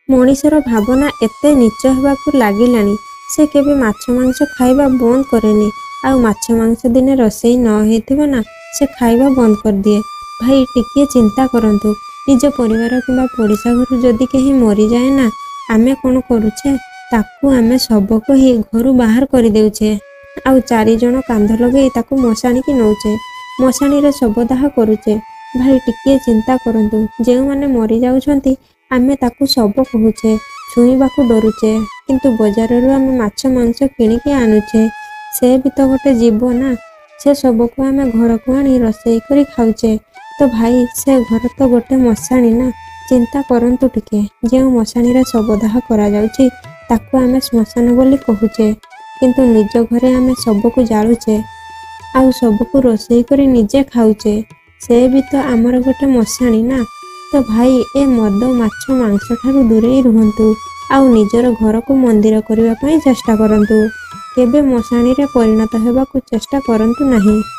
ମଣିଷର ଭାବନା ଏତେ ନୀଚ ହେବାକୁ ଲାଗିଲାଣି, ସେ କେବେ ମାଛ ମାଂସ ଖାଇବା ବନ୍ଦ କରେନି, ଆଉ ମାଛ ମାଂସ ଦିନେ ରୋଷେଇ ନ ହେଇଥିବ ନା, ସେ ଖାଇବା ବନ୍ଦ କରିଦିଏ। ଭାଇ, ଟିକିଏ ଚିନ୍ତା କରନ୍ତୁ, ନିଜ ପରିବାର କିମ୍ବା ପଡ଼ିଶା ଘରୁ ଯଦି କେହି ମରିଯାଏ ନା, ଆମେ କ'ଣ କରୁଛେ? ତାକୁ ଆମେ ଶବ କହି ଘରୁ ବାହାର କରିଦେଉଛେ, ଆଉ ଚାରିଜଣ କାନ୍ଧ ଲଗେଇ ତାକୁ ମଶାଣିକି ନଉଛେ, ମଶାଣିରେ ଶବଦାହ କରୁଛେ। ଭାଇ, ଟିକିଏ ଚିନ୍ତା କରନ୍ତୁ, ଯେଉଁମାନେ ମରିଯାଉଛନ୍ତି ଆମେ ତାକୁ ଶବ କହୁଛେ, ଛୁଇଁବାକୁ ଡରୁଛେ, କିନ୍ତୁ ବଜାରରୁ ଆମେ ମାଛ ମାଂସ କିଣିକି ଆଣୁଛେ। ସେ ବି ତ ଗୋଟେ ଜୀବ ନା? ସେ ଶବକୁ ଆମେ ଘରକୁ ଆଣି ରୋଷେଇ କରି ଖାଉଛେ। ତ ଭାଇ, ସେ ଘର ତ ଗୋଟେ ମଶାଣି ନା? ଚିନ୍ତା କରନ୍ତୁ ଟିକେ। ଯେଉଁ ମଶାଣିରେ ଶବଦାହ କରାଯାଉଛି ତାକୁ ଆମେ ଶ୍ମଶାନ ବୋଲି କହୁଛେ, କିନ୍ତୁ ନିଜ ଘରେ ଆମେ ଶବକୁ ଜାଳୁଛେ ଆଉ ଶବକୁ ରୋଷେଇ କରି ନିଜେ ଖାଉଛେ। ସେ ବି ତ ଆମର ଗୋଟେ ମଶାଣି ନା? ତ ଭାଇ, ଏ ମଦ, ମାଛ, ମାଂସ ଠାରୁ ଦୂରେଇ ରୁହନ୍ତୁ ଆଉ ନିଜର ଘରକୁ ମନ୍ଦିର କରିବା ପାଇଁ ଚେଷ୍ଟା କରନ୍ତୁ। କେବେ ମଶାଣିରେ ପରିଣତ ହେବାକୁ ଚେଷ୍ଟା କରନ୍ତୁ ନାହିଁ।